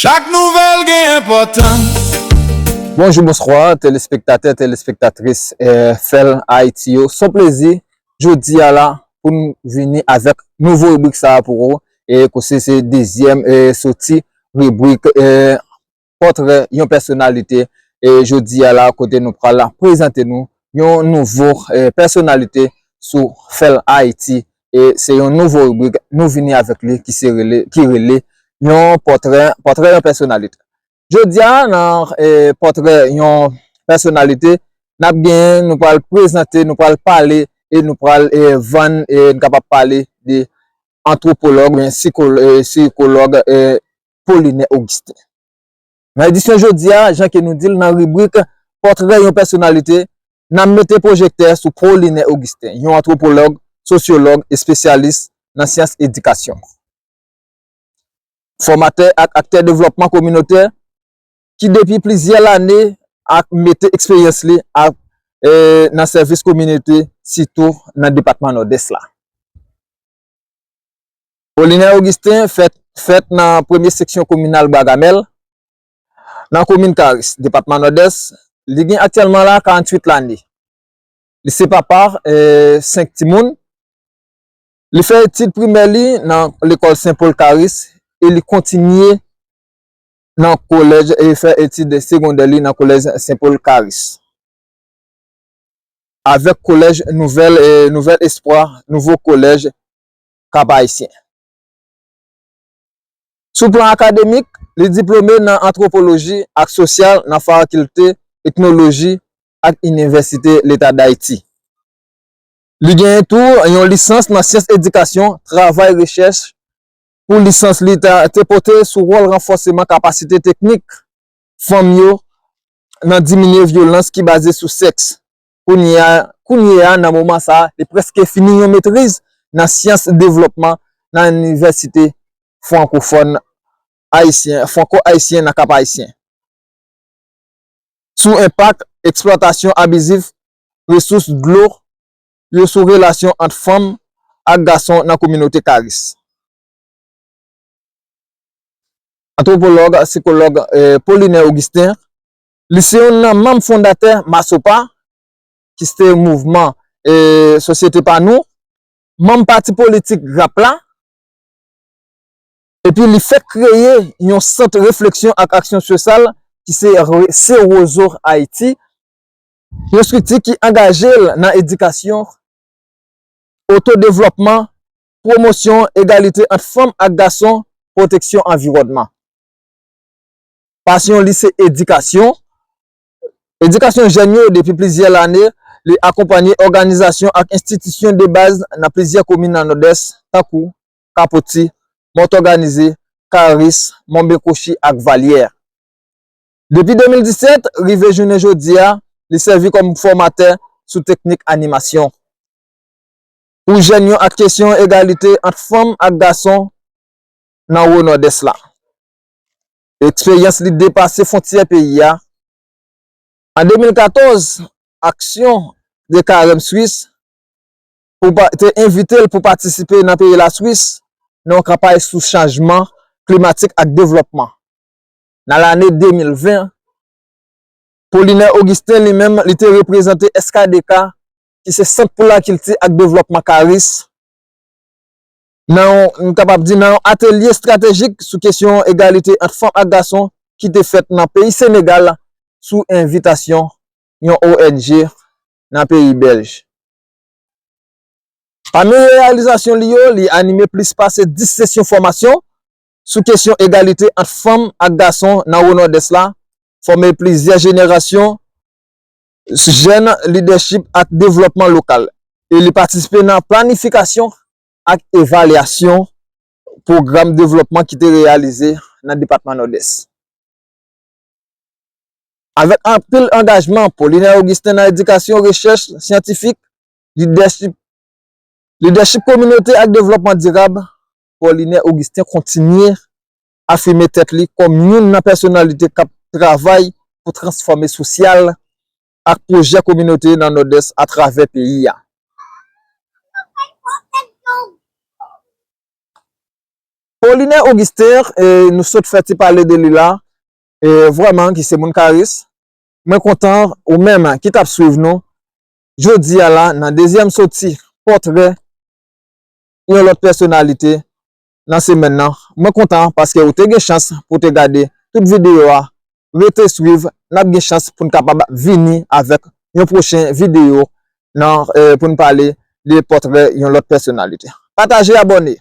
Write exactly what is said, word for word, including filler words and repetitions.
Chak nouvèl gen enpòtans. Bonjou, bonswa, telespektatè, telespektatris, eh, Fèl Ayiti yo. Se yon plezi, jodi a la, pou n vini avèk nouvo ribrik sa a pou ou. E kounsi se dezyèm, eh, soti ribrik, eh, pòtrè yon pèsonalite. E jodi a la, kote nou pral prezante nou yon nouvo, eh, pèsonalite sou Fèl Ayiti. E se yon nouvo ribrik nou vini avèk li ki se rele, ki rele yon pòtrè, pòtrè yon pèsonalite. Jodi a, nan, eh, pòtrè yon pèsonalite, n ap gen, nou pral prezante, nou pral pale, e nou pral, eh, vann, e n kapab pale de antwopològ, oubyen sikol-, eh, sikològ, eh, Polinaire Augustin. Nan edisyon jodi a, jan ke nou di l nan ribrik Pòtrè yon pèsonalite, n ap mete pwojektè sou Polinaire Augustin, yon antwopològ, sosyològ, espesyalis nan syans edikasyon, fòmatè ak aktè devlòpman kominotè ki depi plizyè lane ap mete eksperyans li ak, eh, nan sèvis kominote, sitou nan depatman Nòdès la. Polinaire Augustin fèt, fèt nan premye seksyon kominal Bwa Gamèl, nan komin Karis, depatman Nòdès. Li gen aktyèlman la karanntuit lane. Li se papa, eh, senk timoun. Li fè etid primè li nan lekòl Sen Pòl Karis e li kontinye nan kolèj e fè etid segondè li nan kolèj Sen Pòl Karis, avèk kolèj Nouvèl, eh, Nouvèl Espwa, nouvo kolèj Kap Ayisyen. Sou plan akademik, li diplome nan antwopoloji ak sosyal nan fakilte etnoloji ak Inivèsite Leta Dayiti. Li genyen tou yon lisans nan syans edikasyon, travay rechèch pou lisans li ta, te pote sou wòl ranfòseman kapasite teknik fanm yo nan diminye vyolans ki baze sou sèks. Kounye a, kounye a, nan moman sa a, li prèske fini yon metriz nan syans devlòpman nan Inivèsite Frankofòn Ayisyen, Franko-Ayisyen nan Kap Ayisyen, sou enpak eksplwatasyon abizif resous dlo yo sou relasyon ant fanm ak gason nan kominote Karis. Antwopològ, sikològ, eh, Polinaire Augustin, li se youn nan manm fondatè MASOPA, ki se mouvman, eh, Sosyete Pa Nou, manm pati politik rap la, epi li fèk kreye yon sant refleksyon ak aksyon sosyal ki se re-, Se Wozo Ayiti, yon estrikti ki angaje l nan edikasyon, otodevlòpman, pwomosyon egalite ant fanm ak gason, pwoteksyon anviwònman. Pasyon li se edikasyon. Edikasyon jèn yo depi plizyè lane, li akonpanye òganizasyon ak enstitisyon de baz nan plizyè komin nan Nòdès, tankou Kapoti, Mòtòganize, Karis, Monbenkochi ak Valyè. Depi de mil disèt, rive jounen jodi a, li sèvi kòm fòmatè sou teknik animasyon pou jèn yo ak kesyon egalite ant fanm ak gason nan wo Nòdès la. Eksperyans li depase fwontyè peyi a. An de mil katòz, Aksyon de Karèm Swis pou pa-, te envite l pou patisipe nan peyi Laswis nan yon kanpay sou chanjman klimatik ak devlòpman. Nan lane de mil ven, Polinaire Augustin li menm, li te reprezante S K D K, ki se Sant pou Lakilti ak Devlòpman Karis, nan yon, nou kapab di, nan yon atelye estratejik sou kesyon egalite ant fanm ak gason ki te fèt nan peyi Senegal sou envitasyon yon O N G nan peyi Bèlj. Pami reyalizasyon li yo, li anime plis pase dis sesyon fòmasyon sou kesyon egalite ant fanm ak gason nan wo Nòdès la, fòme plizyè jenerasyon jèn lidèchip ak devlòpman lokal, e li patisipe nan planifikasyon ak evalyasyon pwogram devlòpman ki te reyalize nan depatman Nòdès. Avèk anpil angajman, Polinaire Augustin nan edikasyon, rechèch syantifik, lidèchip, lidèchip kominote ak devlòpman dirab, Polinaire Augustin kontinye afime tèt li kòm youn nan pèsonalite k ap travay pou transfòme sosyal ak pwojè kominote nan Nòdès atravè peyi a. Oline Augustin, e, nou sot fè ti pale de li la, e, vrèman ki se moun Karis. Mwen kontan ou menm ki t ap swiv nou jodi a la nan dezyèm soti pòtrè yon lòt pèsonalite nan semèn nan. Mwen kontan paske ou te gen chans pou te gade tout videyo a, rete swiv, n ap gen chans pou n kapab vini avèk yon pwochen videyo nan, e, pou n pale de pòtrè yon lòt pèsonalite. Pataje, abòne.